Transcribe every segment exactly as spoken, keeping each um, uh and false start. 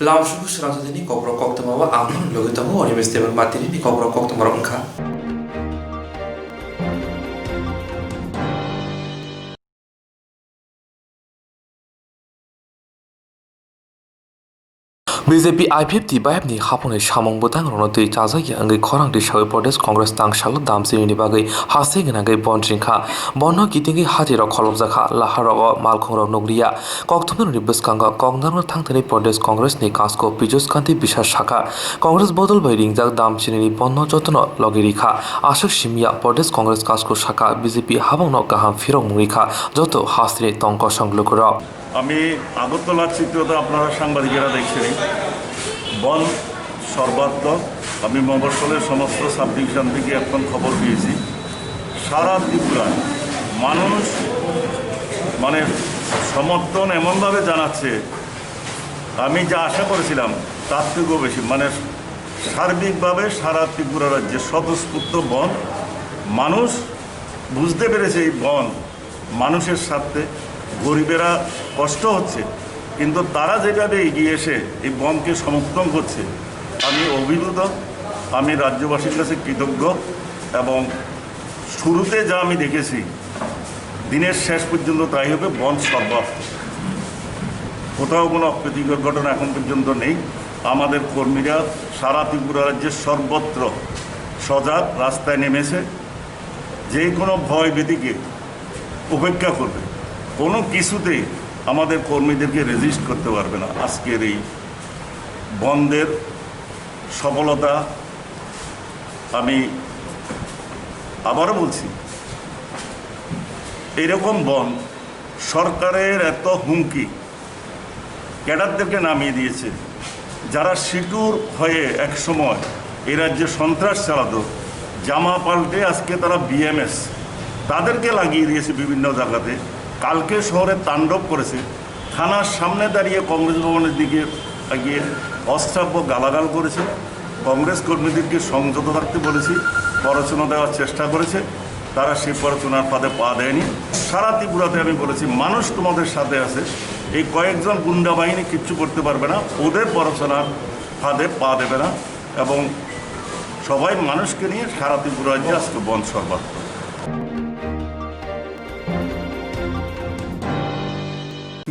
Lamsuku srangsa dini kokrok koktwma o ang phano logi tongo, Onimis Debbarma tini ni kokrok koktwma rok wngkha. B J P I P F T bai ni haphangni samung bwtang rokno twi chajak ya wngwi khorang tisawi Pradesh Congress tangsalo damchini ni bagwi haste gwnangwi bon ringkha. Bono kitingwi hati rok kholopjak kha, lahar rogo malkhung rok nukliya. Kokthumnani bwskango koknarwkno thangthani Pradesh Congress ni kasko Piyush Kanti Biswas sakha, Congress bodol bai ringjak damchinini bonno jotono logi rikha. Aswk simiya Pradesh Congress kasko sakha, B J P habangno kaham phirokmung rikha, joto hasteni tong kosong lukurok. আমি আগরতলার চিত্র তো আপনারা সাংবাদিকেরা দেখছেনই। বন সর্বাত্মক, আমি মফস্বলের সমস্ত সাব ডিভিশন থেকে এখন খবর পেয়েছি, সারা ত্রিপুরায় মানুষ মানে সমর্থন এমনভাবে জানাচ্ছে, আমি যা আশা করেছিলাম তার থেকেও বেশি। মানে সার্বিকভাবে সারা ত্রিপুরা রাজ্যে স্বতঃস্ফূর্ত বন, মানুষ বুঝতে পেরেছে এই বন মানুষের স্বার্থে। গরিবেরা কষ্ট হচ্ছে, কিন্তু তারা যেভাবে এগিয়ে এসে এই বনকে সমর্থন করছে, আমি অভিভূত, আমি রাজ্যবাসীর কাছে কৃতজ্ঞ। এবং শুরুতে যা আমি দেখেছি, দিনের শেষ পর্যন্ত তাই হবে, বন সর্বাত্মক। কোথাও কোনো অপ্রীতিকর ঘটনা এখন পর্যন্ত নেই। আমাদের কর্মীরা সারা ত্রিপুরা রাজ্যের সর্বত্র সজাগ, রাস্তায় নেমেছে। যে কোনো ভয় ভীতিকে উপেক্ষা করবে, কোনো কিছুতেই আমাদের কর্মীদেরকে রেজিস্ট করতে পারবে না। আজকের এই বনধের সফলতা আমি আবারও বলছি, এরকম বন সরকারের এত হুমকি, ক্যাডারদেরকে নামিয়ে দিয়েছে। যারা সিটুর হয়ে এক সময় এই রাজ্যে সন্ত্রাস চালাতো, জামা পাল্টে আজকে তারা বিএমএস, তাদেরকে লাগিয়ে দিয়েছে বিভিন্ন জায়গাতে। কালকে শহরে তাণ্ডব করেছে, থানার সামনে দাঁড়িয়ে কংগ্রেস ভবনের দিকে এগিয়ে অশ্রাব্য গালাগাল করেছে। কংগ্রেস কর্মীদেরকে সংযত থাকতে বলেছি, পড়াশোনা দেওয়ার চেষ্টা করেছে, তারা সেই পড়াশোনার ফাঁদে পা দেয়নি। সারা ত্রিপুরাতে আমি বলেছি, মানুষ তোমাদের সাথে আছে, এই কয়েকজন গুন্ডা বাহিনী কিচ্ছু করতে পারবে না, ওদের পড়াশোনার ফাঁদে পা দেবে না। এবং সবাই মানুষকে নিয়ে সারা ত্রিপুরা রাজ্যে আজকে বন সর্বাত্মক।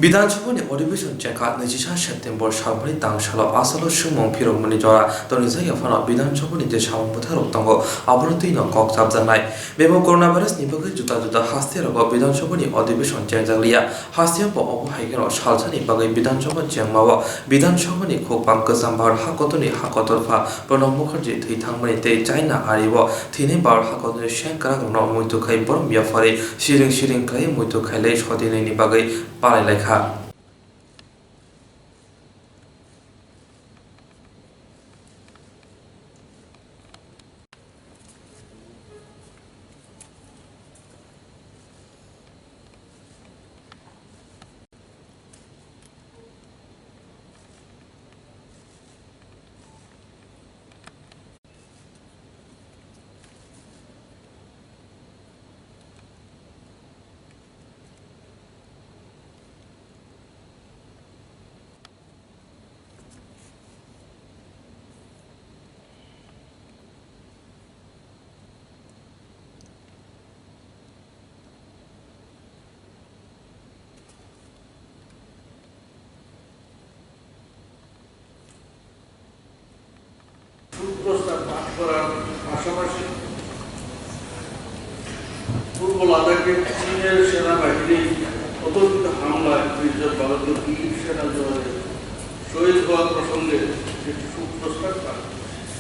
Bidhan Sabha ni adhibeshon chengkha naichisa September salmani tang salo, a salo swngmung phirokmani jora tonijak ya phano Bidhan Sabha ni je samung bwtharok tongo, abono twino kok chapjaknai. Bebak coronavirus ni bagwi juda juda haste rogo Bidhan Sabha ni adhibeshon chengjak liya. Haste bo obo hai kheno salsa ni bagwi Bidhan Sabha chengmao Bidhan Sabha ni khukbang kwcham Bharat hakotor ni hakotor pha Pranab Mukherjee thwi thangmani tei China ario thwinai Bharat hakotor ni sengkrakrokno muitu khai borom yapharwi siring siring khlaiwi muitu khailai sodinai ni bagwi palai laikha. শোক প্রস্তাব পাঠ করার পাশাপাশি পূর্ব লাদাখে চীনের সেনাবাহিনীর অতর্কিত হামলায় বীর ভারতীয় বীর সেনা জওয়ানের শহীদ হওয়ার প্রসঙ্গে একটি শোক প্রস্তাব পাঠ করেছি।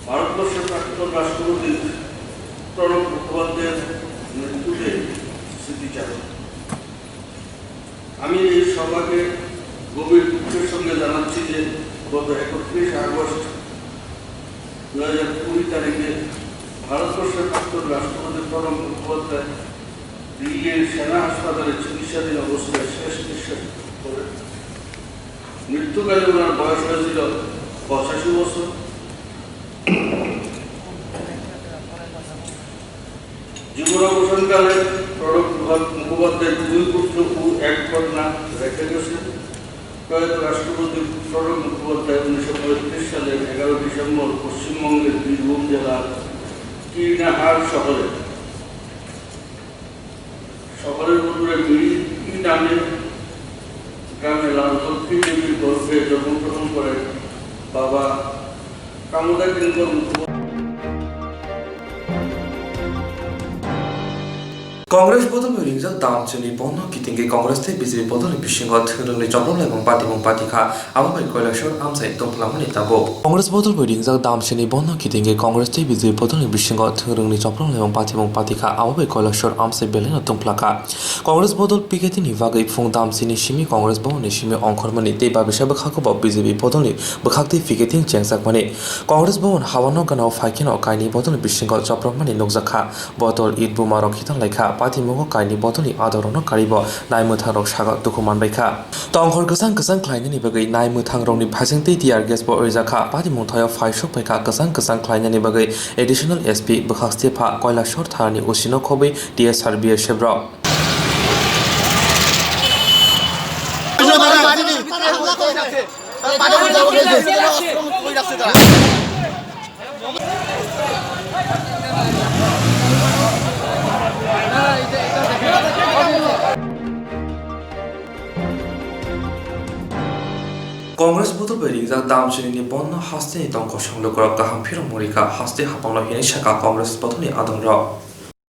ভারতবর্ষের প্রাক্তন রাষ্ট্রপতি প্রণব মুখোপাধ্যায়ের মৃত্যুতে স্মৃতিচারণ। আমি এই সভাকে গভীর দুঃখের সঙ্গে জানাচ্ছি যে গত একত্রিশ আগস্ট দুই হাজার কুড়ি তারিখে ভারতবর্ষের প্রাক্তন রাষ্ট্রপতি প্রণব মুখোপাধ্যায় দিল্লির সেনা হাসপাতালে চিকিৎসাধীন অবস্থায় শেষ নিঃশ্বাস ত্যাগ করেন। মৃত্যুকালে ওনার বয়স হয়েছিল পঁচাশি বছর। জীবন অবসানকালে প্রণব মুখোপাধ্যায় দুই পুত্র ও এক কন্যা রেখে গেছেন। প্রয়াত রাষ্ট্রপতি প্রণব মুখোপাধ্যায় উনিশশো পঁয়ত্রিশ সালের এগারো ডিসেম্বর পশ্চিমবঙ্গের বীরভূম জেলার কীর্ণাহার শহরে, শহরের উত্তরে মিরিক নামে গ্রামে লাললক্ষ্মী দেবীর গর্ভে জন্মগ্রহণ করেন বাবা কামদা কিঙ্কর Mukhopadhyay. Congress bodol bai ringjak Damchini Bondo kitingwi Congress tei B J P bodolni bisingo thwngwrwngni choprophlaimung patimung patikha, abo bai Kailasor amchai tongphlamani tabuk. Congress bodol bai ringjak Damchini Bondo kitingwi Congress tei B J P bodolni bisingo thwngwrwngni choprophlaimung patimung patikha, abo bai Kailasor amchai belaino tongphlakha. Congress bodol piketingni bagwi phung Damchini simi Congress bhawanni simi ongkhormani tei babisa bwkhago bo B J P bodolni bwkhaktwi piketing chengjakmani. Congress bhawan hawano ganao phaikheno kainwi bodolni bisingo chopropmani nukjakha. Botol, it, buma rok khitan laikha, patimungo kainwi botolni adorokno karibo naimwthang rok sago dukhu manbaikha. Tongkhor kwchang kwchang khlainani bagwi naimwthang rokni phaising tei tear gas bo rijakha, patimung thaio phaisok paikha, kwchang kwchang khlainani bagwi additional S P bwkhak stepha Kailasor thanani O C no khobwi T S R B S F rok. Congress bodol bai ringjak Damchinini Bondo hasteni tongkosong lukurok kaham phirokmung rikha, haste hapangno hinwi sakha Congress bodolni adongrok.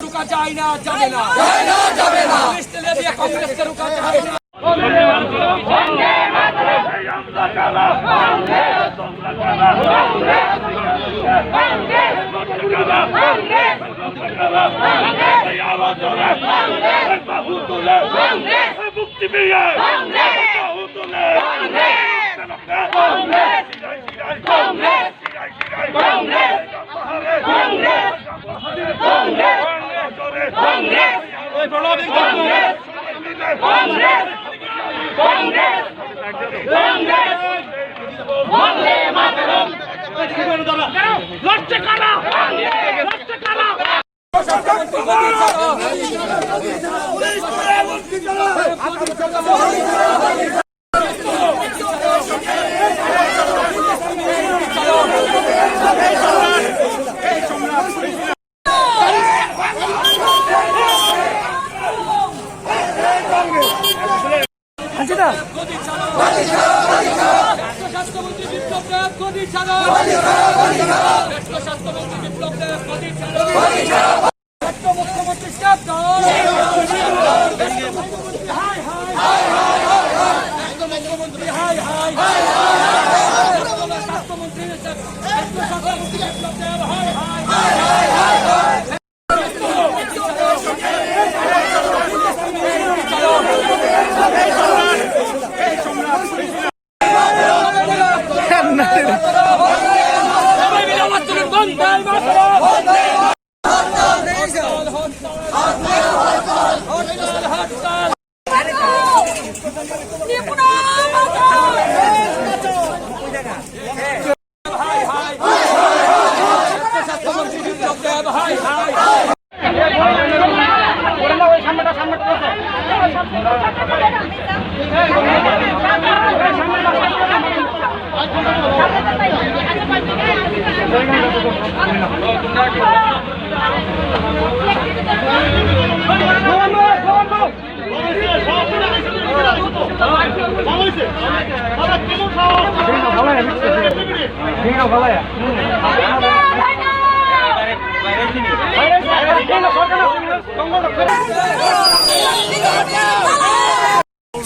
रुका जाए ना, जाबे ना। जाए ना, जाबे ना। कांग्रेस के लिए भी, कांग्रेस के रुका जाए ना।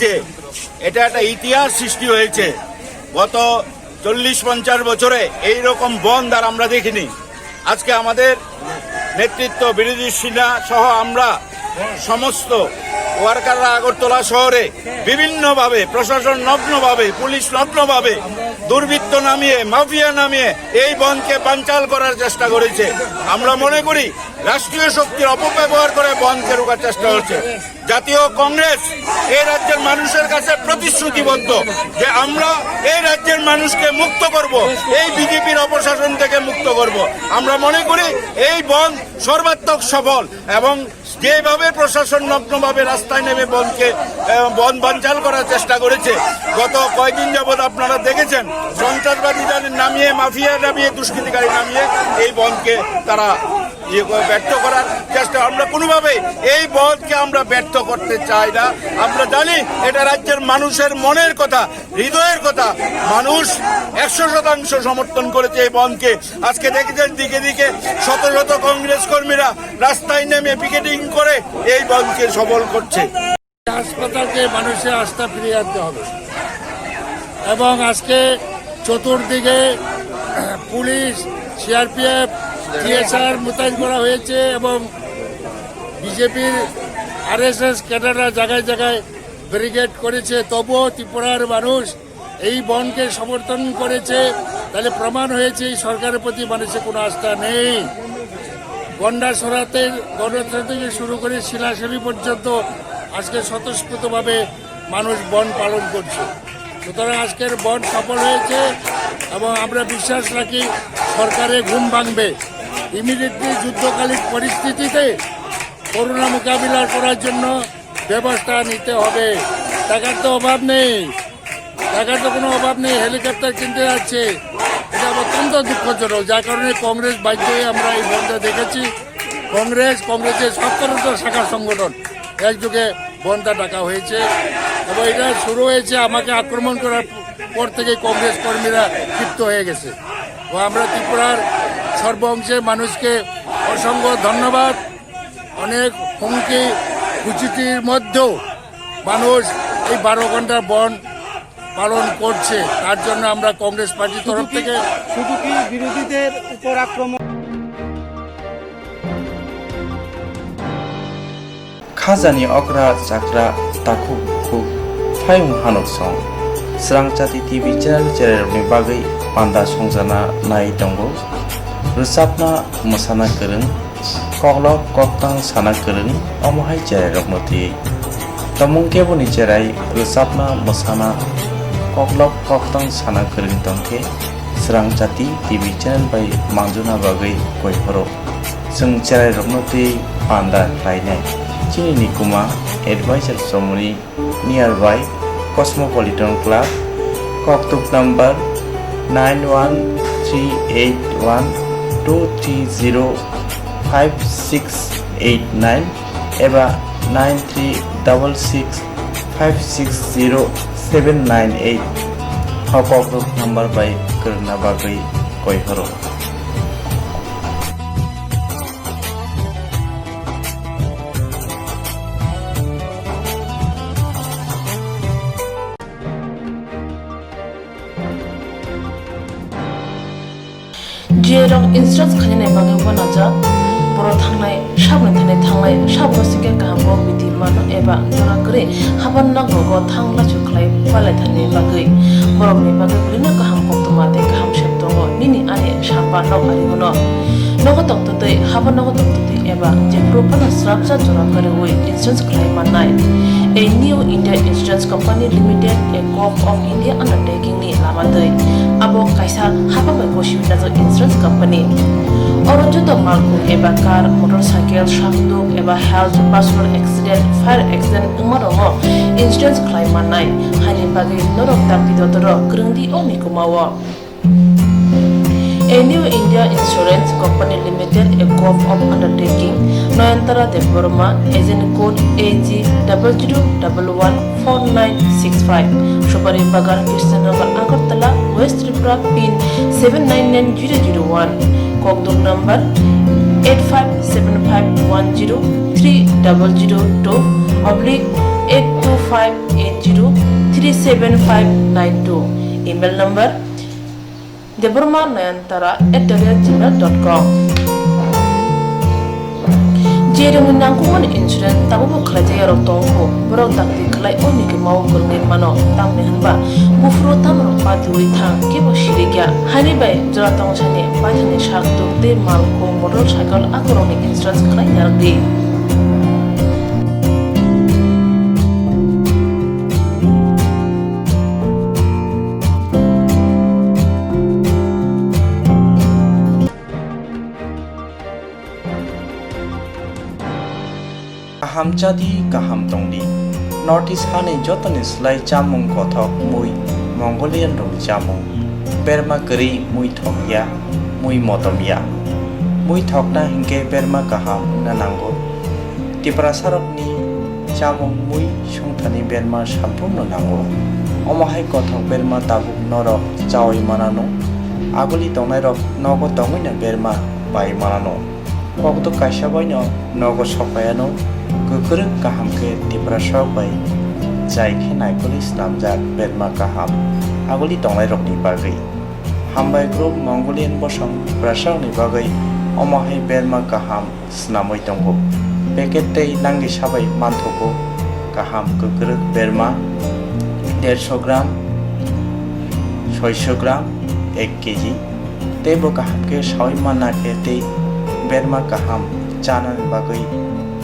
যে এটা একটা ইতিহাস সৃষ্টি হয়েছে। গত চল্লিশ পঞ্চাশ বছরে এই রকম বন্ধ আর আমরা দেখিনি। আজকে আমাদের নেতৃত্ব বিরোধী সিনহা সহ আমরা সমস্ত ওয়ার্কাররা আগরতলা শহরে বিভিন্নভাবে, প্রশাসন নগ্নভাবে, পুলিশ নগ্নভাবে, দুর্বৃত্ত নামিয়ে, মাফিয়া নামিয়ে এই বন্ধকে বানচাল করার চেষ্টা করেছে। আমরা মনে করি রাষ্ট্রীয় শক্তির অপব্যবহার করে বন্ধকে রোখার চেষ্টা হচ্ছে। জাতীয় কংগ্রেস এই রাজ্যের মানুষের কাছে প্রতিশ্রুতিবদ্ধ যে আমরা এই রাজ্যের মানুষকে মুক্ত করব, এই বিজেপির অপশাসন থেকে মুক্ত করব। আমরা মনে করি এই বন্ধ সর্বাত্মক সফল এবং যেভাবে প্রশাসন নগ্নভাবে রাস্তায় নেমে বনকে, আহ, বন বানচাল করার চেষ্টা করেছে। গত কয়েকদিন যাবৎ আপনারা দেখেছেন, সন্ত্রাসবাদী যাদের নামিয়ে, মাফিয়া নামিয়ে, দুষ্কৃতিকারী নামিয়ে এই বনকে তারা ইয়ে করে ব্যর্থ করার চেষ্টা। আমরা কোনোভাবেই এই বনকে আমরা ব্যর্থ করতে চাই না। আমরা জানি এটা রাজ্যের মানুষের মনের কথা, হৃদয়ের কথা। মানুষ একশো শতাংশ সমর্থন করেছে এই বনকে। আজকে দেখেছেন দিকে দিকে শত শত কংগ্রেস কর্মীরা রাস্তায় নেমে পিকেটিং করে এই বনকে সফল করছে। হাসপাতালকে মানুষের আস্থা ফিরিয়ে আনতে হবে এবং আজকে চতুর্দিকে পুলিশ, সিআরপিএফ, টিএসআর মোতায়েন করা হয়েছে এবং বিজেপির আরএসএস ক্যাডাররা জায়গায় জায়গায় ব্যারিকেড করেছে, তবুও ত্রিপুরার মানুষ এই বনকে সমর্থন করেছে, তাহলে প্রমাণ হয়েছে এই সরকারের প্রতি মানুষের কোনো আস্থা নেই। গন্ডাছড়াতে, গন্ডাছড়া থেকে শুরু করে শিলাশালী পর্যন্ত আজকে স্বতঃস্ফূর্তভাবে মানুষ বন পালন করছে। সুতরাং আজকের বন সফল হয়েছে এবং আমরা বিশ্বাস রাখি সরকারের ঘুম ভাঙবে। ইমিডিয়েটলি যুদ্ধকালীন পরিস্থিতিতে করোনা মোকাবিলা করার জন্য ব্যবস্থা নিতে হবে। টাকার তো অভাব নেই, টাকার তো কোনো অভাব নেই, হেলিকপ্টার কিনতে যাচ্ছে। এটা অত্যন্ত দুঃখজনক, যার কারণে কংগ্রেস বাধ্য হয়ে আমরা এই বনটা দেখেছি। কংগ্রেস, কংগ্রেসের সতেরোটা শাখা সংগঠন একযোগে বনটা ডাকা হয়েছে এবং এটা শুরু হয়েছে আমাকে আক্রমণ করার পর থেকে কংগ্রেস কর্মীরা ক্ষিপ্ত হয়ে গেছে। ও আমরা ত্রিপুরার সর্ব অংশের মানুষকে অসংখ্য ধন্যবাদ। অনেক হুমকি হুমকির মধ্যেও মানুষ এই বারো ঘন্টা বন পালন করছে, তার জন্য আমরা কংগ্রেস পার্টির তরফ শুধু কি, থেকে শুধু কি বিরোধীদের উপর আক্রমণ? Khajani okra chakra takhuk bukhuk phayung hanuk song. Srangchati T V channel chererokni bagwi panda songjana nai tongo. Rwchapna mwsana kwrwng, koklop koktang sana kwrwng, omo hai chererokno twi. Tamung keboni cherai rwchapna mwsana koklop koktang sana kwrwng tongkhe Srangchati T V channel bai manjuna bagwi koi phoro. Chwng cherairokno twi panda khlainai. Chini nikuma advisor chomoni nearby Cosmopolitan Club, koktuk number nine one three eight one two three zero five six eight nine eba nine three double six five six zero seven nine eight o koktuk number bai kwrwngna bagwi koi phoro. G A rok insurance khainani bagwi uanajak, borok thangnai, saboni thani thanglai, saboni singkhe kaham kok bithi mano eba jora kwrwi haban nogo thang lachu khlai palai thani bagwi. Borokni bagwi bwrwino kaham koktwma tei kaham sep tongo, nini ani sapa nok ari hwno. Nogo tongtwtwi, haban nogo tongtwtwi eba jephuru phano srapsa jora kwrwi insurance khlai mannai. A New India Insurance Company Limited, a Govt of India undertaking ni lama twi. Abo kaisa hapang bai bosi najak insurance company. Oro joto malkhung eba car, motorcycle, sakduk eba health, personal accident, fire accident wngma rokno insurance khlai mannai. Haini bagwi norok dakti dotoro kwrwngdi o mikuma o. A New India Insurance Company Limited, a Govt of undertaking, Nayantara Debbarma, agent code A G double zero double one four nine six five, Supari Bagan, Krishnanagar, Agartala, West Tripura, pin seven nine nine zero zero one, kokduk number eight five seven five one zero three double zero two oblique eight two five eight zero three seven five nine two, email number Debbarma Nayantara at the rate gmail dot com. Jerwngni nangkukmani insurance tabukbo khlaijak yarok tongkho, borok dakti khlai o mikima o kwrwngwi mano, tamni hwnba buphuru tamrok patiwi thang kebo sirikya, haini bai jora tongsani paithani sak tuk tei malkhung motorcycle akorokni insurance khlai narwkdi. Hamchadi kaham tongdi. North East hani jotoni slai chamung kothok mui Mongolian rokni chamung. Berma kwrwi mui thokya, mui motomya. Mui thokna hinkhe berma kaham wngna nango. Tiprasarokni chamung mui songthani berma samphurno nango. Omo hai kothok berma tabuk norok chaui manano. Aguli tongnairok nogo tongwino berma pai manano. Kokduk kaisa baino nogo sokpaiano, kwkrwk kaham khe Tiprasarok bai chai khe naikolwi snamjak berma kaham aguli tongnairokni bagwi. Hambai group Mongolian bosong Tiprasarokni bagwi omo hai berma kaham snamwi tongo. Packet tei langisa bai manthogo kaham kwkrwk berma dersho gram, soisho gram, ek kg. Tei bo kaham khe saui manna khe tei berma kaham chanani bagwi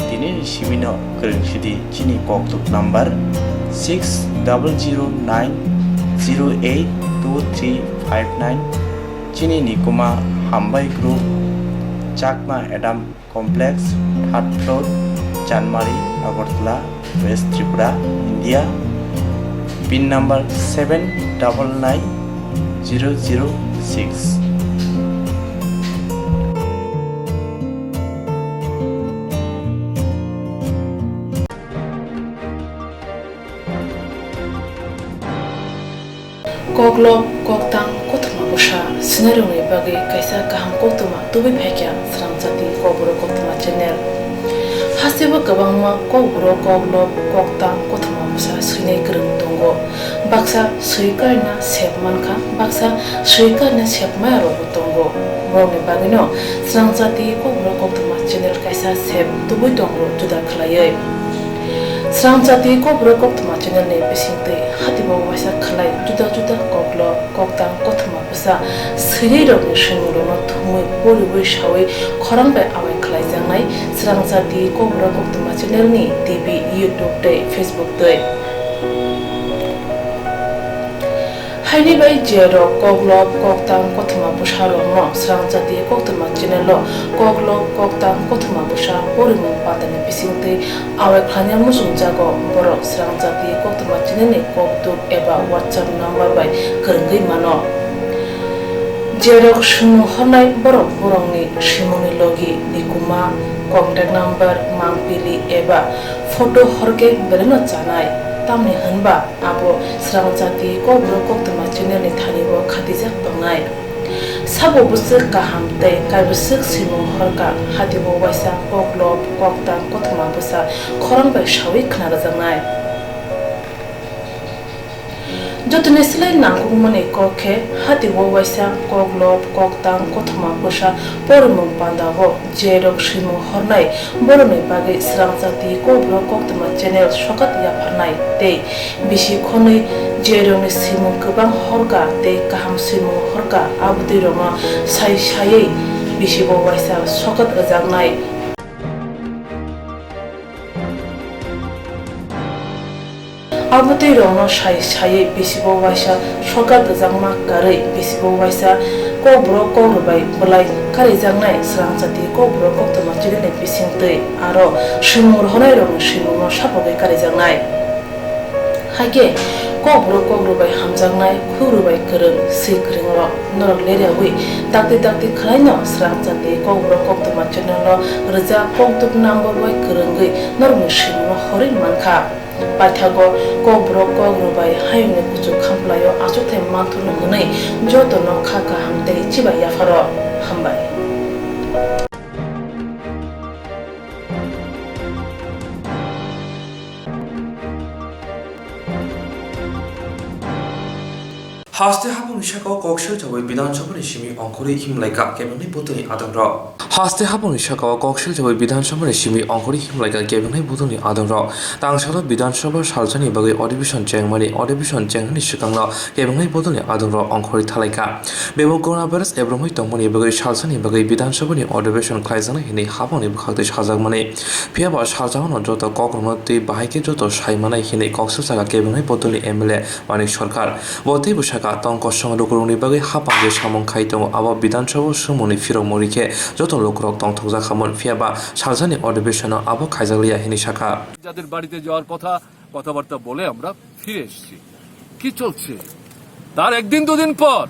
tini ni simino kwrwng sidi chini kokduk number six double zero nine zero eight two three five nine. Chini nikuma Hambai Group, Chakma Adam Complex, third floor, Chanmari, Agartala, West Tripura, India. Pin number seven double nine zero zero six. Koklop, koktang, kothoma bwsa swinairokni bagwi kaisa kaham koktwma tubui phaikha Srangchati Kokborok Koktwma channel. Hasteo kwbangma kokborok, koklop, koktang, kothoma bwsa swinai kwrwng tongo. Baksa swi karina sep mankha, baksa swi karina sep maya rokbo tongo. Borokni bagwino Srangchati Kokborok Koktwma channel kaisa sep tubui tongo juda khwlaiwi. Srangchati Kokborok Koktwma channel ni bisingtwi hatibo waisa khwlai juda juda koklop, koktang, kothoma bwsa swinai rokni swimungrokno thumwi poriwi sawi khorang bai awai khwlaijaknai Srangchati Kokborok Koktwma channel ni T V, YouTube tei Facebook twi. Haini bai je rok koklop, koktang, kothoma bwsa rokno Srangchati Koktwma channel o koklop, koktang, kothoma bwsa porimung pandani bisingtwi awai khlaina muchungjago, borok Srangchati Koktwma channel ni kokduk eba WhatsApp number bai kwrwngwi mano. Je rok swimung hornai borok borokni swimungni logi, nikuma, contact number, mangpili eba photo horkhe belaino chanai, tamni hwnba abo Srangchati Kokborok Koktwma channel ni thani o khatijak tongnai. Sabo bwswk kaham tei kaibwswk swimung horkha, hatibo waisa koklop, koktang, kothoma bwsa khorang bai sawi khna rwjaknai. Jotoni slai nangkukmani kok khe hatibo waisa koklop, koktang, kothoma bwsa porimung pandao je rok swimung hornai borokni bagwi Srangchati Kokborok Koktwma channel sokat yapharnai tei bisi khonwi je rokni swimung kwbang horkha tei kaham swimung horkha, abotwi rokno sai saiwi bisibo waisa sokat rwjaknai. Abotwi rokno sai saiwi bisibo waisa sokat rwjakma karwi bisibo waisa Kokborok Kokrwbai bwlai karijaknai Srangchati Kokborok Koktwma channel ni bisingtwi aro swimung rohornai rokni swimungno sapogwi karijaknai. Haikhe Kokborok Kokrwbai hamjaknai, Kokrwbai kwrwng, swi kwrwng rok norok leriawi dakti dakti khwlaino Srangchati Kokborok Koktwma channel no rwjak kokduk number bai kwrwngwi norokni swimungno horwi mankha. Paithago Kokborok Kokrwbai hayungni kuchuk khamplaio achukthai manthurno hwnwi jotono kha kaham tei chibai yapharo. Hambai. Haste hapungni saka o kok seljawi Bidhan Sabha ni simi ongkhorwi himlaikha kebengni buduni adongrok. Haste hapungni saka o kok seljawi Bidhan Sabha ni simi ongkhorwi himlaikha kebengni buduni adongrok. Tangsalo Bidhan Sabha salsani bagwi adhibeshon chengmani, adhibeshon chengnani swkangno kebengni buduni adongrok ongkhorwi thalaikha. Bebak coronavirus ebromwi tongmani bagwi salsani bagwi Bidhan Sabha ni adhibeshon khlaijaknai hwnwi hapungni bwkhaktwi sajakmani. Phiyaba salsano joto kokrokno twi bahai khe joto sai manai hwnwi kok seljakha kebengni buduni M L A Manik Sarkar. Bo teibo sakha, Tong kosong lukurokni bagwi hapang je samung khai tongo, abo Bidhan Sabha swngmungni phirokmung rikhe joto lukurok tongthokjak hamon, phiya ba salsani odhibesono abo khaijakliya hwnwi sakha. যাদের বাড়িতে যাওয়ার কথা, কথাবার্তা বলে আমরা ফিরে এসেছি। কি চলছে? তার একদিন দুদিন পর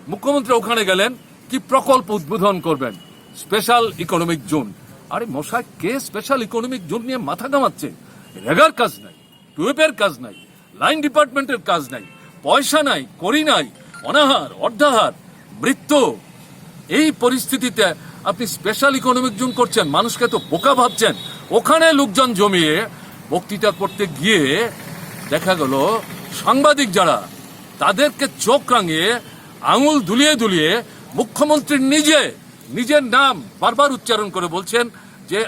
মুখ্যমন্ত্রী ওখানে গেলেন, কি প্রকল্প উদ্বোধন করবেন, স্পেশাল ইকোনমিক জোন। আরে মশাই, কে স্পেশাল ইকোনমিক জোন নিয়ে মাথা ঘামাচ্ছে? রেগার কাজ নাই, টুয়েপের কাজ নাই, লাইন ডিপার্টমেন্টের কাজ নাই, পয়সা নাই, করি নাই, অনাহার, অর্ধাহার, মৃত্যু। এই পরিস্থিতিতে আপনি স্পেশাল ইকোনমিক জোন করছেন, মানুষকে তো বোকা ভাবছেন। ওখানে লোকজন জমিয়ে বক্তৃতা করতে গিয়ে দেখা গেল, সাংবাদিক যারা, তাদেরকে চোখ রাঙিয়ে, আঙুল দুলিয়ে দুলিয়ে মুখ্যমন্ত্রী নিজে নিজের নাম বারবার উচ্চারণ করে বলছেন যে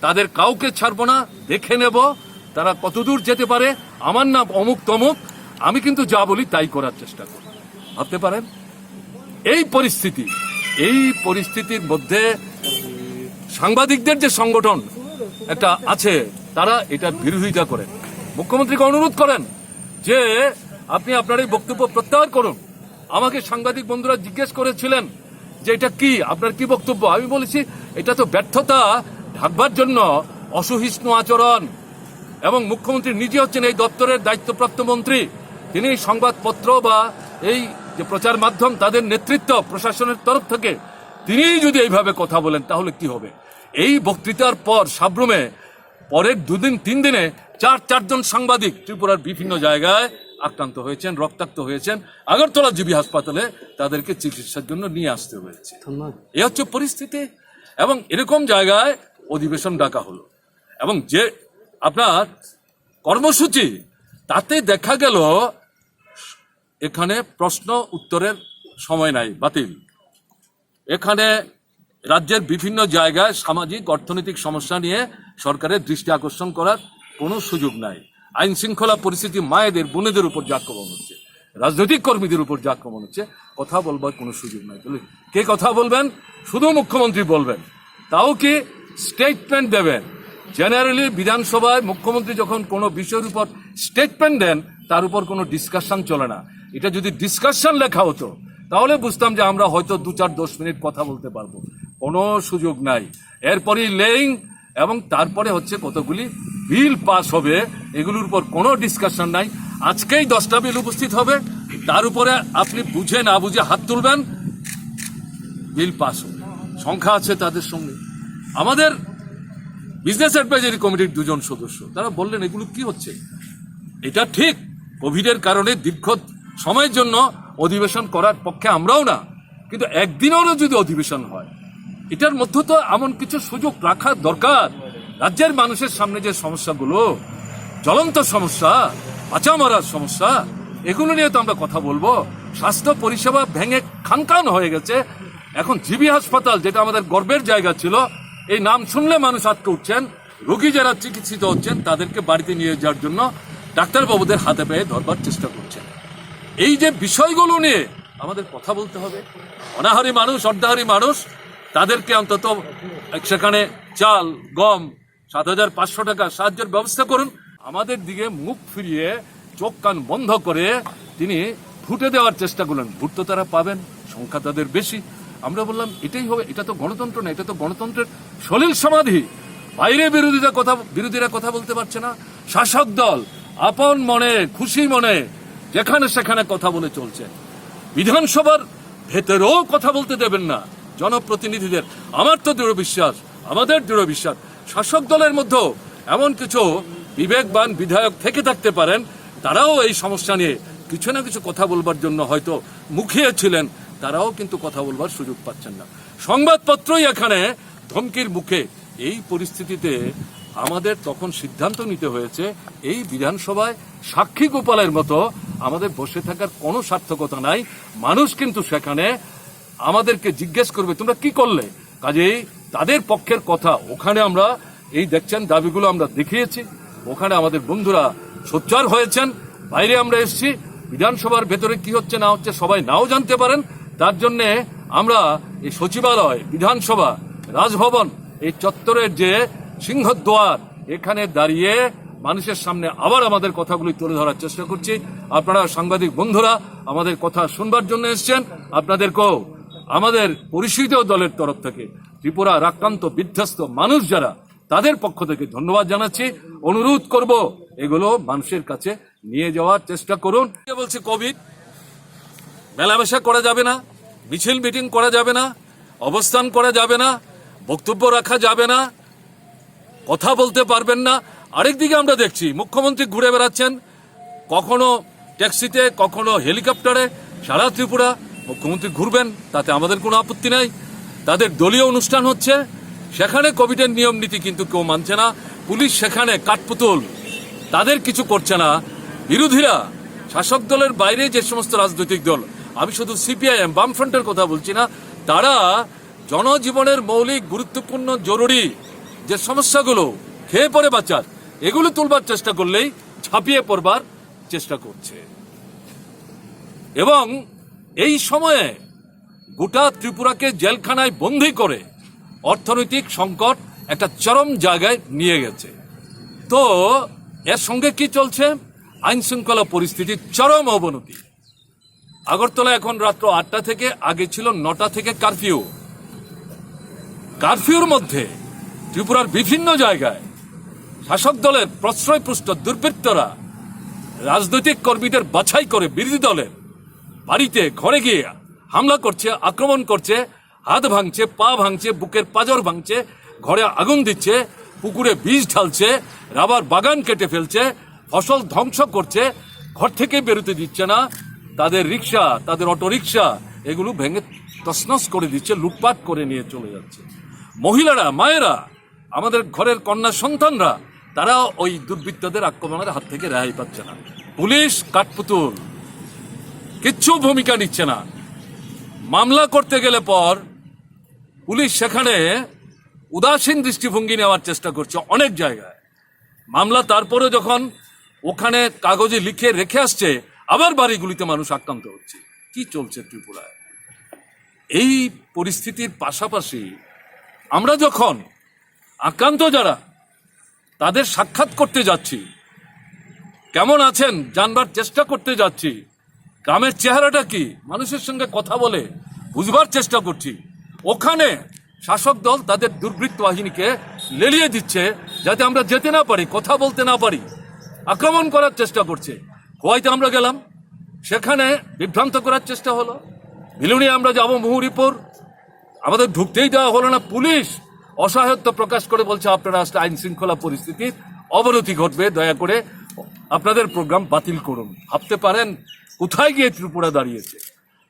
তাদের কাউকে ছাড়বো না, দেখে নেব তারা কতদূর যেতে পারে, আমার নাম অমুক তমুক, আমি কিন্তু যা বলি তাই করার চেষ্টা করি। ভাবতে পারেন এই পরিস্থিতি, এই পরিস্থিতির মধ্যে সাংবাদিকদের যে সংগঠন একটা আছে, তারা এটার বিরোধিতা করেন, মুখ্যমন্ত্রীকে অনুরোধ করেন যে আপনি আপনার এই বক্তব্য প্রত্যাহার করুন। আমাকে সাংবাদিক বন্ধুরা জিজ্ঞেস করেছিলেন যে এটা কি, আপনার কি বক্তব্য। আমি বলেছি এটা তো ব্যর্থতা ঢাকবার জন্য অসহিষ্ণু আচরণ। এবং মুখ্যমন্ত্রী নিজে হচ্ছেন এই দপ্তরের দায়িত্বপ্রাপ্ত মন্ত্রী, তিনি সংবাদপত্র বা এই যে প্রচার মাধ্যম, তাদের নেতৃত্ব প্রশাসনের তরফ থেকে, তিনিই যদি এইভাবে কথা বলেন তাহলে কি হবে? এই বক্তৃতার পর সাব্রুমে পরের দুদিন তিন দিনে চার চারজন সাংবাদিক ত্রিপুরার বিভিন্ন জায়গায় আক্রান্ত হয়েছেন, রক্তাক্ত হয়েছেন। আগরতলা জিবি হাসপাতালে তাদেরকে চিকিৎসার জন্য নিয়ে আসতে হয়েছে। এ হচ্ছে পরিস্থিতি। এবং এরকম জায়গায় অধিবেশন ডাকা হলো এবং যে আপনার কর্মসূচি, তাতে দেখা গেল এখানে প্রশ্ন উত্তরের সময় নাই, বাতিল। এখানে রাজ্যের বিভিন্ন জায়গায় সামাজিক অর্থনৈতিক সমস্যা নিয়ে সরকারের দৃষ্টি আকর্ষণ করার কোনো সুযোগ নাই। আইন শৃঙ্খলা পরিস্থিতি মায়েদের, বোনেদের উপর যে আক্রমণ হচ্ছে, রাজনৈতিক কর্মীদের উপর যে আক্রমণ হচ্ছে, কথা বলবার কোনো সুযোগ নাই। তাহলে কে কথা বলবেন? শুধু মুখ্যমন্ত্রী বলবেন, তাও কি স্টেটমেন্ট দেবেন? জেনারেলি বিধানসভায় মুখ্যমন্ত্রী যখন কোনো বিষয়ের উপর স্টেটমেন্ট দেন, তার উপর কোনো ডিসকাশন চলে না। এটা যদি ডিসকাশন লেখা হতো, তাহলে বুঝতাম যে আমরা হয়তো দু চার দশ মিনিট কথা বলতে পারবো। কোনো সুযোগ নাই। এরপরেই লেইং এবং তারপরে হচ্ছে কতগুলি বিল পাস হবে, এগুলোর উপর কোনো ডিসকাশন নাই। আজকেই দশটা বিল উপস্থিত হবে, তার উপরে আপনি বুঝে না বুঝে হাত তুলবেন, বিল পাস হবে। সংখ্যা আছে তাদের সঙ্গে। আমাদের বিজনেস অ্যাডভাইজারি কমিটির দুজন সদস্য, তারা বললেন, "এগুলো কি হচ্ছে? এটা ঠিক, কোভিডের কারণে দীর্ঘ সময়ের জন্য অধিবেশন করার পক্ষে আমরাও না, কিন্তু একদিনেরও যদি অধিবেশন হয়, এটার মধ্যে তো এমন কিছু সুযোগ রাখা দরকার। রাজ্যের মানুষের সামনে যে সমস্যাগুলো, জ্বলন্ত সমস্যা, বাঁচা মরার সমস্যা, এগুলো নিয়ে তো আমরা কথা বলবো।" স্বাস্থ্য পরিষেবা ভেঙে খানখান হয়ে গেছে। এখন জিবি হাসপাতাল, যেটা আমাদের গর্বের জায়গা ছিল, এই নাম শুনলে মানুষ আটকে উঠছেন। রোগী যারা চিকিৎসিত হচ্ছেন, তাদেরকে বাড়িতে নিয়ে যাওয়ার জন্য ডাক্তারবাবুদের হাতে পায়ে ধরবার চেষ্টা করছেন। এই যে বিষয়গুলো নিয়ে আমাদের কথা বলতে হবে। অনাহারী মানুষ, অর্ধাহারী মানুষ, তাদেরকে অন্তত সেখানে চাল, গম, সাত হাজার পাঁচশো টাকা সাহায্যের ব্যবস্থা করুন। আমাদের দিকে মুখ ফিরিয়ে, চোখ কান বন্ধ করে তিনি ভোটে দেওয়ার চেষ্টা করলেন। ভোট তো তারা পাবেন, সংখ্যা তাদের বেশি। আমরা বললাম, "এটাই হবে, এটা তো গণতন্ত্র না, এটা তো গণতন্ত্রের সলিল সমাধি।" বাইরে বিরোধিতা কথা, বিরোধীরা কথা বলতে পারছে না। শাসক দল আপন মনে, খুশি মনে যেখানে সেখানে কথা বলে চলছে। বিধানসভার ভেতরেও কথা বলতে দেবেন না জনপ্রতিনিধিদের। আমার তো দৃঢ় বিশ্বাস, আমাদের দৃঢ় বিশ্বাস, শাসক দলের মধ্যেও এমন কিছু বিবেকবান বিধায়ক থেকে থাকতে পারেন, তারাও এই সমস্যা নিয়ে কিছু না কিছু কথা বলবার জন্য হয়তো মুখিয়ে ছিলেন, তারাও কিন্তু কথা বলবার সুযোগ পাচ্ছেন না। সংবাদপত্রই এখানে ধমকির মুখে। এই পরিস্থিতিতে আমাদের তখন সিদ্ধান্ত নিতে হয়েছে, এই বিধানসভায় সাক্ষী গোপালের মতো আমাদের বসে থাকার কোনো সার্থকতা নাই। মানুষ কিন্তু সেখানে আমাদেরকে জিজ্ঞেস করবে, "তোমরা কি করলে?" কাজেই তাদের পক্ষের কথা ওখানে আমরা, এই দেখছেন, দাবিগুলো আমরা দেখিয়েছি, ওখানে আমাদের বন্ধুরা সোচ্চার হয়েছেন। বাইরে আমরা এসছি, বিধানসভার ভেতরে কি হচ্ছে না হচ্ছে সবাই নাও জানতে পারেন। তার জন্যে আমরা এই সচিবালয়, বিধানসভা, রাজভবন, এই চত্বরের যে সিংহদ্বার, এখানে দাঁড়িয়ে মানুষের সামনে আবার আমাদের কথাগুলি তুলে ধরার চেষ্টা করছি। আপনারা সাংবাদিক বন্ধুরা আমাদের কথা শুনবার জন্য এসছেন, আপনাদেরকেও আমাদের পরিষদীয় দলের তরফ থেকে ত্রিপুরার আক্রান্ত বিধ্বস্ত মানুষ যারা, তাদের পক্ষ থেকে ধন্যবাদ জানাচ্ছি। অনুরোধ করব, এগুলো মানুষের কাছে নিয়ে যাওয়ার চেষ্টা করুন। কে বলছে কোভিড? মেলামেশা করা যাবে না, মিছিল মিটিং করা যাবে না, অবস্থান করা যাবে না, বক্তব্য রাখা যাবে না, কথা বলতে পারবেন না। আরেকদিকে আমরা দেখছি মুখ্যমন্ত্রী ঘুরে বেড়াচ্ছেন, কখনো ট্যাক্সিতে, কখনো হেলিকপ্টারে। সারা ত্রিপুরা মুখ্যমন্ত্রী ঘুরবেন, তাতে আমাদের কোনো আপত্তি নাই। তাদের দলীয় অনুষ্ঠান হচ্ছে, সেখানে কোভিডের নিয়ম নীতি কিন্তু কেউ মানছে না। পুলিশ সেখানে কাঠপুতুল, তাদের কিছু করছে না। বিরোধীরা, শাসক দলের বাইরে যে সমস্ত রাজনৈতিক দল, আমি শুধু সিপিআইএম, বামফ্রন্টের কথা বলছি না, তারা জনজীবনের মৌলিক গুরুত্বপূর্ণ জরুরি যে সমস্যাগুলো, খেয়ে পরে বাঁচার, এগুলো তুলবার চেষ্টা করলেই ঝাঁপিয়ে পড়বার চেষ্টা করছে। এবং এই সময়ে গোটা ত্রিপুরাকে জেলখানায় বন্দী করে অর্থনৈতিক সংকট একটা চরম জায়গায় নিয়ে গেছে। তো এর সঙ্গে কি চলছে? আইন শৃঙ্খলা পরিস্থিতির চরম অবনতি। আগরতলা এখন রাত্র আটটা থেকে, আগে ছিল নটা থেকে কারফিউ। কারফিউর মধ্যে ত্রিপুরার বিভিন্ন জায়গায় শাসক দলের প্রশ্রয়পুষ্ট দুর্বৃত্তরা রাজনৈতিক কর্মীদের বাছাই করে বিরোধী দলের বাড়িতে, ঘরে গিয়ে হামলা করছে, আক্রমণ করছে, হাত ভাঙছে, পা ভাঙছে, বুকের পাঁজর ভাঙছে, ঘরে আগুন দিচ্ছে, পুকুরে বিষ ঢালছে, রাবার বাগান কেটে ফেলছে, ফসল ধ্বংস করছে, ঘর থেকে বেরোতে দিচ্ছে না। তাদের রিক্সা, তাদের অটোরিক্সা, এগুলো ভেঙে তছনছ করে দিচ্ছে, লুটপাট করে নিয়ে চলে যাচ্ছে। মহিলারা, মায়েরা, আমাদের ঘরের কন্যা সন্তানরা, তারাও ওই দুর্বৃত্তদের আক্রমণের হাত থেকে রেহাই পাচ্ছে না। পুলিশ কাঠপুতুল, কিচ্ছু ভূমিকা নিচ্ছে না। মামলা করতে গেলে পর পুলিশ সেখানে উদাসীন দৃষ্টিভঙ্গি নেওয়ার চেষ্টা করছে অনেক জায়গায়। মামলা তারপরে যখন ওখানে কাগজে লিখে রেখে আসছে, আবার বাড়িগুলিতে মানুষ আক্রান্ত হচ্ছে। কি চলছে ত্রিপুরায়? এই পরিস্থিতির পাশাপাশি আমরা যখন আক্রান্ত যারা, তাদের সাক্ষাৎ করতে যাচ্ছি, কেমন আছেন জানবার চেষ্টা করতে যাচ্ছি, গ্রামের চেহারাটা কি, মানুষের সঙ্গে কথা বলে বুঝবার চেষ্টা করছি। ওখানে শাসক দল তাদের দুর্বৃত্ত বাহিনীকে লেলিয়ে দিচ্ছে, যাতে আমরা যেতে না পারি, কথা বলতে না পারি, আক্রমণ করার চেষ্টা করছে। খোয়াইতে আমরা গেলাম, সেখানে বিভ্রান্ত করার চেষ্টা হলো। বিলুনিয়া আমরা যাব মুহুরীপুর, আমাদের ঢুকতেই দেওয়া হলো না। পুলিশ অসহায়ত্ব প্রকাশ করে বলছে, "আপনারা আসলে আইন শৃঙ্খলা পরিস্থিতির অবনতি ঘটবে, দয়া করে আপনাদের প্রোগ্রাম বাতিল করুন।" ভাবতে পারেন কোথায় গিয়ে ত্রিপুরা দাঁড়িয়েছে।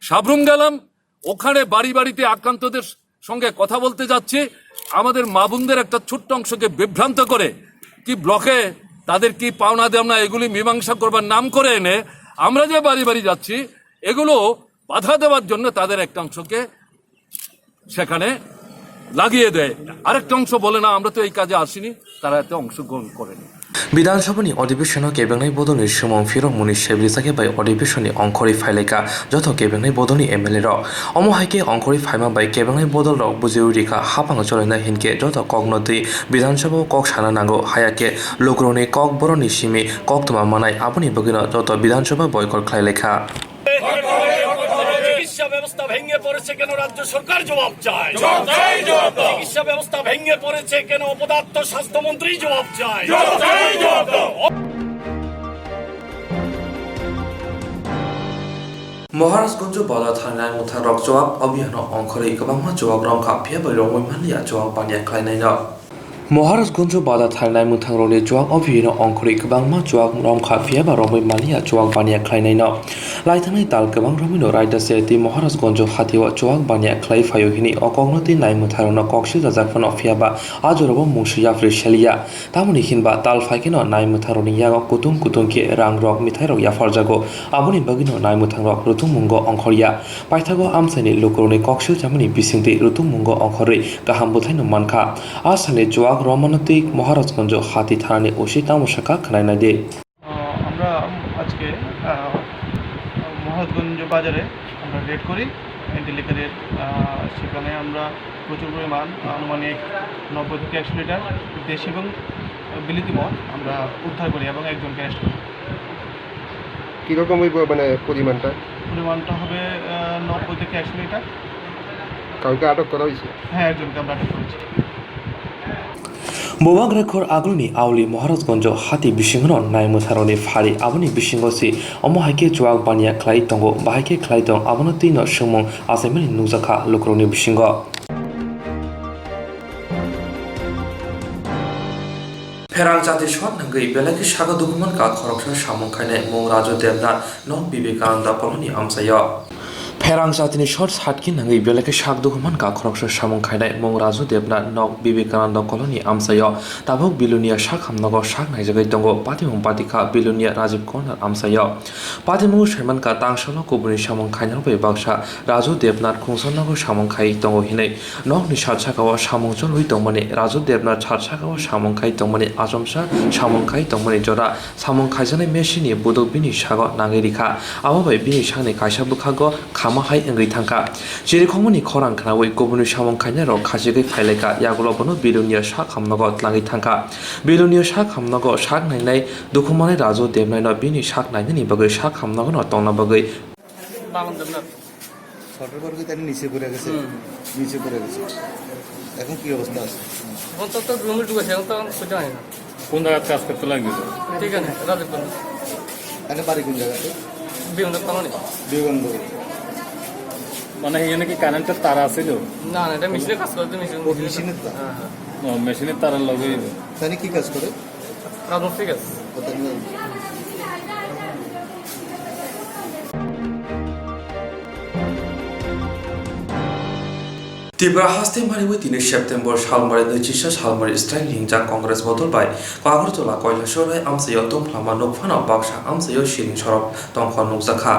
সাবরুম গেলাম, ওখানে বাড়ি বাড়িতে আক্রান্তদের সঙ্গে কথা বলতে যাচ্ছি। আমাদের মা বোনদের একটা ছোট্ট অংশকে বিভ্রান্ত করে কি ব্লকে তাদের কি পাওনা দেওনা এগুলি মীমাংসা করবার নাম করে এনে আমরা যে বাড়ি বাড়ি যাচ্ছি, এগুলো বাধা দেওয়ার জন্য তাদের একটা অংশকে সেখানে লাগিয়ে দেয়। আরেকটা অংশ বলে, "না, আমরা তো এই কাজে আসিনি," তারা এতে অংশগ্রহণ করেনি। Bidhan Sabha ni odhibesono kebengnai bodolni swmung phirokmungni sebri chakhe bai odhibesonni ongkhorwi phailaikha joto kebengnai bodolni M L A rok. Omo hai khe ongkhorwi phaima bai kebengnai bodol rok bujiwi rikha, hapang cholaina hinkhe joto kokno twi Bidhan Sabha o kok sana nango, haya khe lukurokni kok borokni simi koktwma manai, aboni bagwino joto Bidhan Sabha boycott khlailaikha. চিকিৎসা ব্যবস্থা ভেঙে পড়েছে কেন রাজ্য সরকার জবাব চায়। জবাব চাই, জবাব দাও। চিকিৎসা ব্যবস্থা ভেঙে পড়েছে কেন অপদার্থ স্বাস্থ্যমন্ত্রী জবাব চায়। জবাব চাই, জবাব দাও। Maharajganj bazar thangnai mwthangrok chuak abhiyano ongkhorwi kwbangma chuak romkha, phiya bai romwi manliya chuak baniya khlainaino. Maharajganj bazar thangnai mwthangrokni chuak abhiyano ongkhorwi kwbangma chuak romkha, phiya ba romwi manliya chuak baniya khlainaino. Laithangnai tal kwbang romwino raida se tei Maharajganj hatio chuak baniya khlai phaio hwnwi o kokno tei nai mwthangrokno kok siljajak phano, phiya ba a jorao mungsa yapri seliya. Tamoni hinba tal phai kheno nai mwthangrokni yago kutung kutung khe rangrok, mithairok yapharjago. Aboni bagwino nai mwthangrok rutungmungo ongkhorya. Paithago amchaini lukurokni kok siljamani bisingtwi rutungmungo ongkhorwi kaham bwthaino mankha. A salni chuak romano tei Maharajganj hati thanani O C tamo sakha khwnai naidi. আহ, আমরা আজকে, আহ, মহারাজগঞ্জ বাজারে আমরা রেড করি, অ্যান্টি লিকারের, আহ, সেখানে আমরা প্রচুর পরিমাণ, আনুমানিক নব্বই থেকে একশো লিটার দেশি এবং বিলিতি মদ আমরা উদ্ধার করি এবং একজনকে অ্যারেস্ট করি। কিরকম হইব মানে পরিমাণটা? পরিমাণটা হবে, আহ, নব্বই থেকে একশো লিটার। কাউকে আটক করা হয়েছে? হ্যাঁ, একজনকে আমরা আটক করেছি। Bubagra khor agulni auli Maharajgonjo hati bisingono nai mwsarokni phari aboni bisingo se omo hai khe chuak baniya khlai tongo, bahai khe khlai tong abono twino swngmung achaimani nukjakha lukurokni bisingo. Pherang jati sor nangwi belai khe sago dukhuman ka khoroksa samung khainai mung Raju Debnath nok Vivekananda koloni amchaio. Pherang jatini sor satki nangwi belai khe sak dukhuman ka khoroksa samung khainai mung Raju Debnath nok Vivekananda koloni amchaio. Tabuk Bilonia sak hamnogo sak naijagwi tongo. Patimung patikha Bilonia Rajiv Corner amchaio. Patimungo saimankha tangsalo kubuni samung khainarok bai baksa Raju Debnath khungsanogo samung khai tongo hinwi. Nokni sat sakao samung cholwi tongmani, Raju Debnath sat sakao samung khai tongmani, achomsa samung khai tongmani jora samung khaijaknai machine ni buduk bini sago nangwi rikha. Abo bai bini sakni kaisa bwkhago khama hai wngwi thangkha. Chirikhokmani khorang khnaui kubuni samung khainairok khachigwi phailaikha, yagulo bono Bilonia sak hamnogo twlangwi thangkha. Bilonia sak hamnogo sak nainai dukhumanai Raju Debnathno bini sak nainani bagwi sak hamnogono tongna bagwi বামন দেবনাথ। শর্টের পর কি তার নিচে পড়ে গেছে? হুম। নিচে পড়ে গেছে। এখন কি অবস্থা আছে? এখন তো, তো রুমে ঢুকেছে, এখন তো আমি খুঁজে পাই না। কোন জায়গায় কাজ করতে লাগবে? ঠিক আছে, রাজীব কুমার। আগে বাড়ি কোন জায়গাতে? বিবেকানন্দ কলোনি। বিবেকানন্দ। মানে এখানে কি কারেন্টের তার আছিল? না, না, এটা মেশিনের কাজ করে, মেশিন। ও, মেশিনের তার। হ্যাঁ, হ্যাঁ। ও, মেশিনের তারের লগে। তাহলে কি কাজ করে? রাজমিস্ত্রি কাজ। Tripura haste mariwi tini September salmari nwichisa salmari strike ringjak Congress bodol bai Agartala Kailasahar hai amchaio tongphlama nukphano baksa amchaio siring sorok tongkhor nukjakha.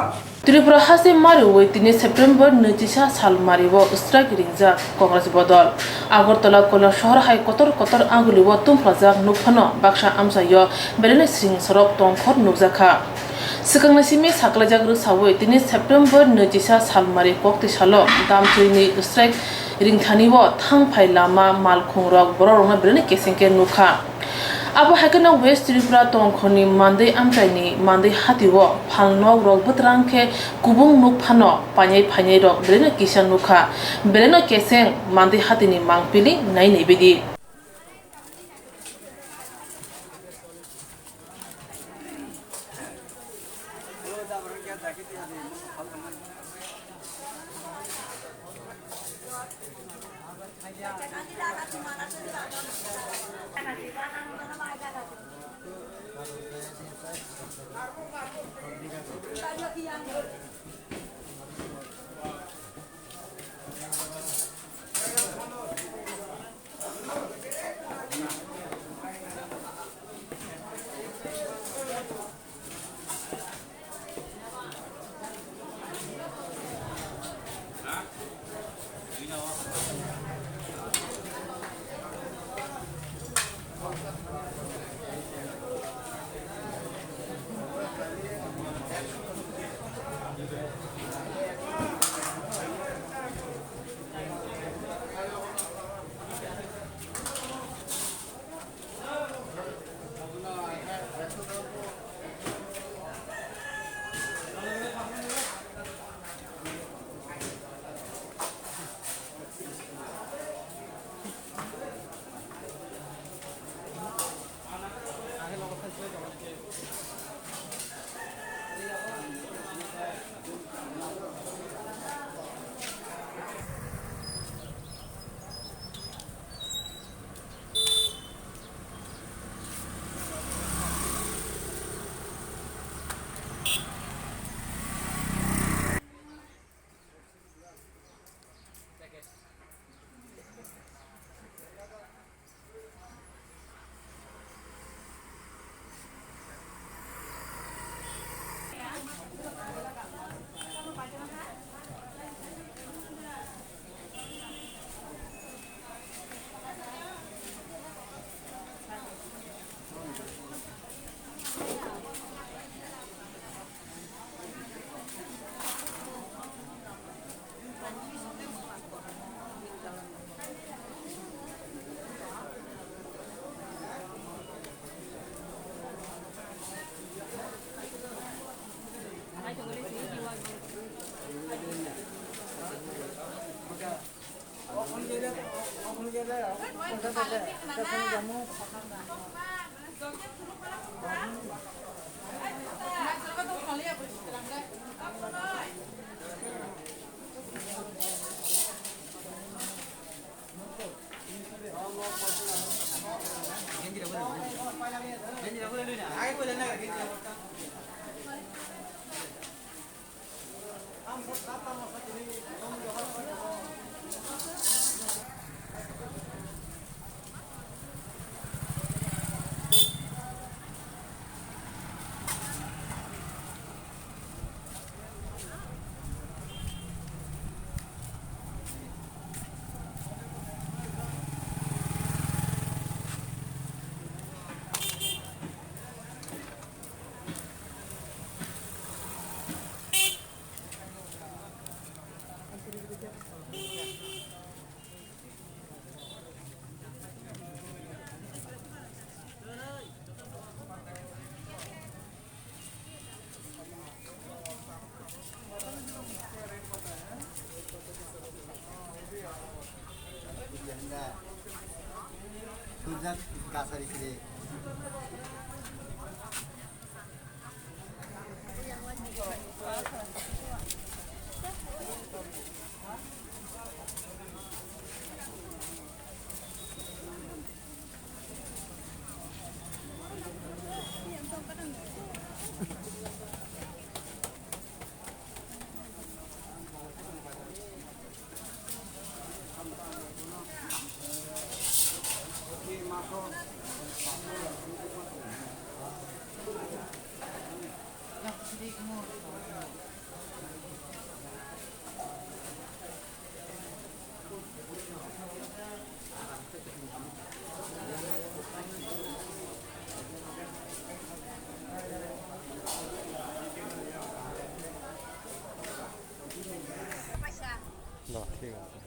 Tripura haste mariwi tini September nwichisa salmario strike ringjak Congress bodol. Agartala Kailasahar hai kotor kotor agulio tongphlajak nukphano baksa amchaio beleni siring sorok tongkhor nukjakha. Swkangni simi saklaijak rwsaui tini September nwichisa salmari kokti salo Damchoini strike ringthanio thangphai lama malkhungrok borokrokno beleni kesengke nukha. Abo hai kheno West Tripura tongkhorni Mandwi amchaini Mandwi hatio phalnokrok bwtrang khe kubung nuk phano painai phainairok beleno kisa nukha, beleno keseng Mandwi hatini mangpili nainai baidi. না, ঠিক আছে।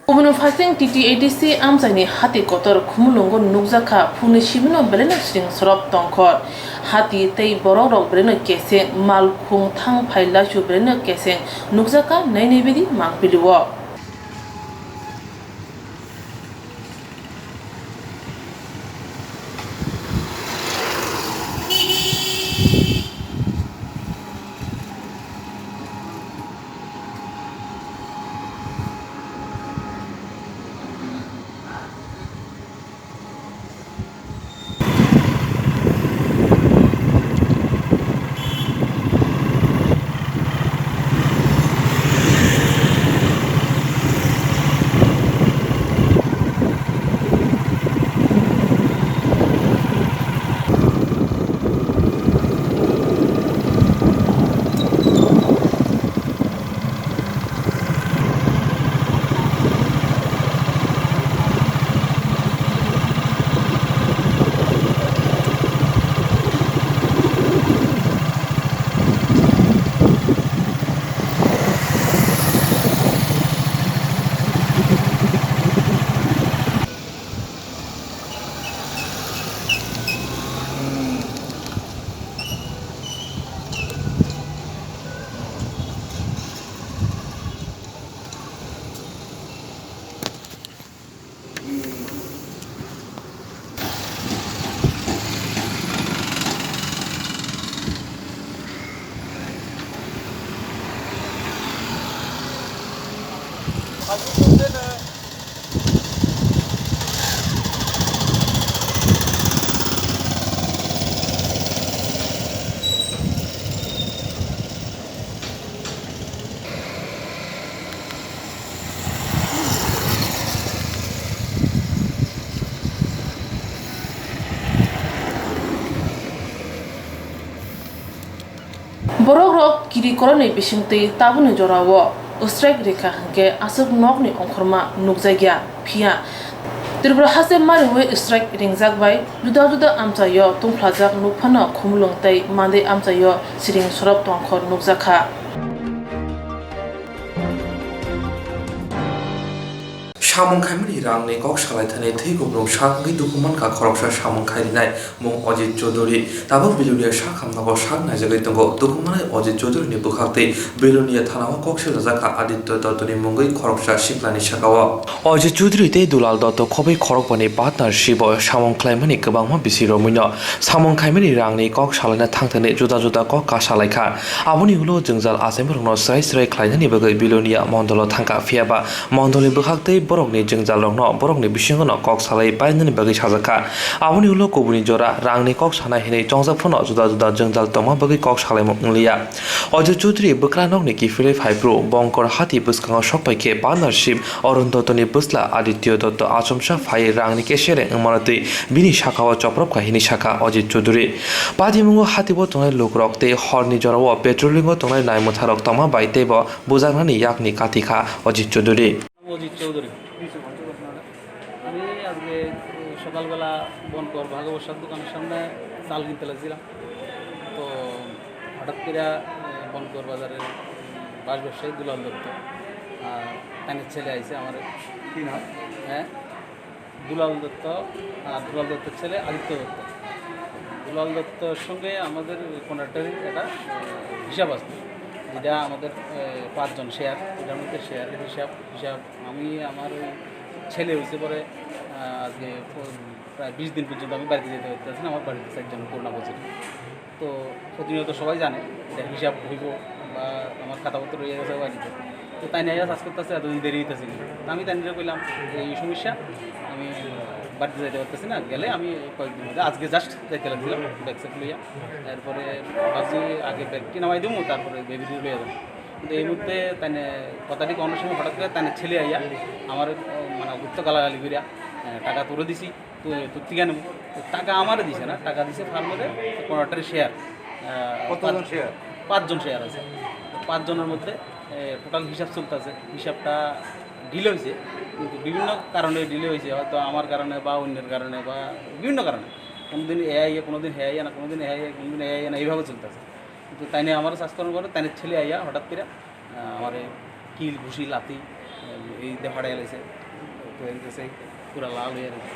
Kubuni phaising T T A D C amchaini hati kotor Khumulwngo nukjakha, phungni simi no belaino sring sorop tongkhor. Hati tei borokrok belaino keseng, malkhung thang phai laisu belaino keseng nukjakha, nainai bidi mangpili o. Borokrok kiri korokni bisingtwi tabukni jorao strike rikha hinkhe aswk nokni ongkhorma nukjakya. Phiya Tripura haste mariwi strike ringjak bai juda juda amchaio tungphlajak nuk phano khumulwng tei mandwi amchaio siring sorop tongkhor nukjakha. Samung khaimani rangni kok salaithani thwi kuplung sak wngwi dukhu mankha khoroksa samung khai rinai mung Ajit Chaudhary. Tabuk Bilonia sak hamnogo sak naijagwi tongo. Dukhu manai Ajit Chaudhary ni bwkhak tei Bilonia thanao kok siljajak kha Aditya Dotto ni mungwi khoroksa siklani saka-o. Ajit Chaudhary tei Dulal Dotto khobwi khorokbani partnership-o samung khlaimani kwbangma bisi romwino samung khaimani rangni kok salaina thangthani juda juda kok kasa laikha. Aboni ulo jwngjal achaimorokno srai srai khlainani bagwi Bilonia mondolo thangkha, phiyaba mondolni bwkhak tei borokni jwngjalrokno borokni bisingono kok salai painani bagwi sajakha. Aboni ulo kubuni jora rangni kok sana hinwi chongjak phano juda juda jwngjal tongma bagwi kok salaimung wngliya. Ajit Chaudhary bwkra nokni kiphilwi phaiphru Bongkor hati bwskango sokpaikhe partnership Arun Dotto ni bwsla Aditya Dotto achomsa phaiwi rangni kesereng wngmano twi bini sakao chopropkha hinwi sakha Ajit Chaudhary. Patimungo hatio tongnai lukurok tei horni jorao patrolling-o tongnai naimwtharok tongma bai teibo bujaknani yakni kati kha Ajit Chaudhary. Ajit চৌধুরী। আমি আজকে সকালবেলা বনকর ভাগবত সার দোকানের সামনে চাল কিনতে লাগছিলাম। তো হঠাৎ করে, এ, বনকর বাজারের, উম, বাঁশ ব্যবসায়ী দুলাল দত্ত, আহ, তার ছেলে আইছে আমার। কি নাম? হ্যাঁ, দুলাল দত্ত, আর দুলাল দত্তর ছেলে আদিত্য দত্ত। দুলাল দত্তর সঙ্গে আমাদের কন্ট্রাক্টরের একটা, আহ, হিসাব আছে, যেটা আমাদের, আহ, পাঁচজন শেয়ার, এটার মধ্যে শেয়ারের হিসাব, হিসাব আমি, আমার ওই ছেলে হয়েছে পরে, আহ, আজকে প-, প্রায় বিশ দিন পর্যন্ত আমি বাড়িতে যেতে পারতেছি না, আমার বাড়িতে একজন করোনা পজিটিভ। তো প্রতিনিয়ত সবাই জানে এটা হিসাব হইব বা আমার খাতাপত্র রয়ে গেছে বাড়িতে। তো তাই নিয়ে কাজ করতেছে, এতদিন দেরি হইতেছে। তো আমি তাই নিয়ে কইলাম, "এই সমস্যা, আমি বাড়িতে যাইতে পারতেছি না, গেলে আমি কয়েকদিন মধ্যে, আজকে জাস্ট যাইতে লাগছিলাম ব্যাগ স্যাগ লইয়া, এরপরে ভাবছি আগে ব্যাগটি নামাই দেবো, তারপরে বেবিটি লইয়া যাবো।" কিন্তু এই মুহূর্তে তাই নিয়ে কথাটি কোনো সময় হঠাৎ করে তাই নিয়ে ছেলে আইয়া আমার, মানে, গুপ্ত গালাগালি করিয়া, আহ, টাকা তুলে দিছি। তো, তো ঠিক আছে, তো টাকা আমারে দিছে না, টাকা দিছে ফার্মারে, তো কন্ট্রাক্টরের শেয়ার, আহ, কতজন পাঁচ-, শেয়ার? পাঁচজন শেয়ার আছে। তো পাঁচজনের মধ্যে, এ, টোটাল হিসাব চলতেছে, হিসাবটা ডিলে হয়েছে, কিন্তু বিভিন্ন কারণে ডিলে হয়েছে, হয়তো আমার কারণে বা অন্যের কারণে বা বিভিন্ন কারণে। কোনোদিন এ আইয়ে, কোনোদিন হে আইয়ে না, কোনোদিন এ আইয়ে, কোনোদিন এ আইয়ে না, এইভাবে চলতেছে। কিন্তু তাই নিয়ে আমারও চাষ করার পরে তাই নিয়ে ছেলে আইয়া হঠাৎ করে, আহ, আমারে কিল, ঘুষি, লাথি, আহ, এই দেহাড়ে এলাইছে। তো এই যে সেই পুরা লাল হয়ে গেছে।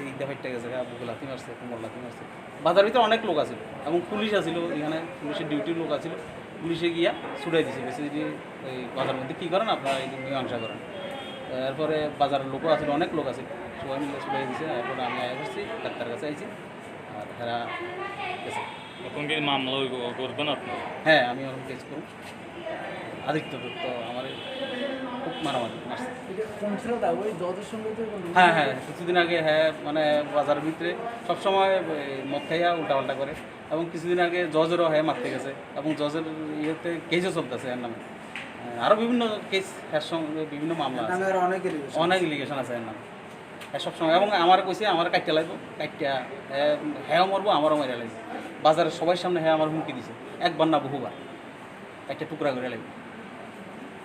এই দেহাড়টা গেছে, হ্যাঁ, বুকে লাথি মারছে, কোমর লাথি মারছে। বাজার ভিতরে অনেক লোক আছিল এবং পুলিশ আছিল, এখানে পুলিশের ডিউটির লোক আছিল। পুলিশে গিয়া ছুটাই দিছে, বেশি যদি এই বাজার মধ্যে কী করেন, আপনারা এই মীমাংসা করেন। এরপরে বাজারের লোকও আছিল, অনেক লোক আছিল, সবাই মিলে ছুটাই দিছে। এরপরে আমি আয়া করছি, ডাক্তার কাছে আইছি, আর হেরা গেছে। এখন কি মামলা হইব, করবেন আপনি? হ্যাঁ, আমি এখন কেস করব। আদিত্য দত্ত আমার খুব মারামারি মারছে। এটা কোন ছিল তা? ওই জজের সঙ্গে তো কোনো হ্যাঁ, হ্যাঁ, কিছুদিন আগে হ্যাঁ, মানে বাজারের ভিতরে সবসময় ওই মদ খাইয়া উল্টাপাল্টা করে এবং কিছুদিন আগে জজেরও হ্যাঁ মারতে গেছে এবং জজের ইয়েতে কেসও চলতেছে এর নামে। আরও বিভিন্ন কেস, এর সঙ্গে বিভিন্ন মামলা আছে। নামে আরো অনেক অ্যালিগেশন অনেক আছে। অ্যালিগেশন আছে এর নামে। এ সবসময় এবং আমার কইছে আমার কাটিয়া লাগবো, কাটিয়া, এ, হেও মরবো, আমারও মারিয়া লাগবো। বাজারের সবাই সামনে হ্যাঁ আমার হুমকি দিছে, একবার না বহুবার, একটা টুকরা করে লাগবো।